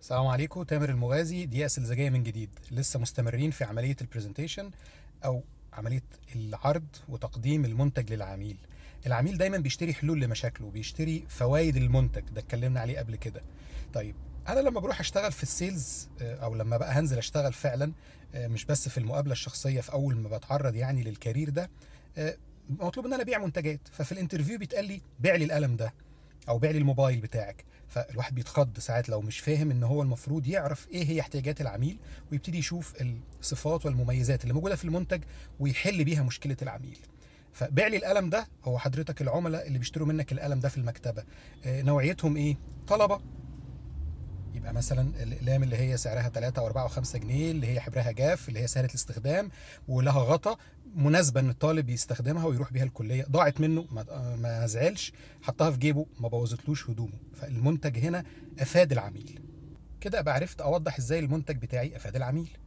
السلام عليكم، تامر المغازي، دقيقة سلزجية من جديد. لسه مستمرين في عملية ال presentation أو عملية العرض وتقديم المنتج للعميل. العميل دايما بيشتري حلول لمشاكله، بيشتري فوائد المنتج، ده اتكلمنا عليه قبل كده. طيب انا لما بروح اشتغل في ال sales او لما بقى هنزل اشتغل فعلا، مش بس في المقابلة الشخصية، في اول ما بتعرض يعني لل career ده، مطلوب ان انا ابيع منتجات. ففي ال interview بيتقال لي بيع لي القلم ده او بيع لي الموبايل بتاعك. فالواحد بيتخض ساعات لو مش فاهم ان هو المفروض يعرف ايه هي احتياجات العميل، ويبتدي يشوف الصفات والمميزات اللي موجودة في المنتج ويحل بيها مشكلة العميل. فبيع لي القلم ده، هو حضرتك العملاء اللي بيشتروا منك القلم ده في المكتبة نوعيتهم ايه؟ طلبه، يبقى مثلا الاقلام اللي هي سعرها 3 و4 و5 جنيه، اللي هي حبرها جاف، اللي هي سهلة الاستخدام ولها غطا، مناسبة ان الطالب يستخدمها ويروح بيها الكلية، ضاعت منه ما زعلش، حطها في جيبه ما بوظتلوش هدومه. فالمنتج هنا افاد العميل. كده ابقى عرفت اوضح ازاي المنتج بتاعي افاد العميل.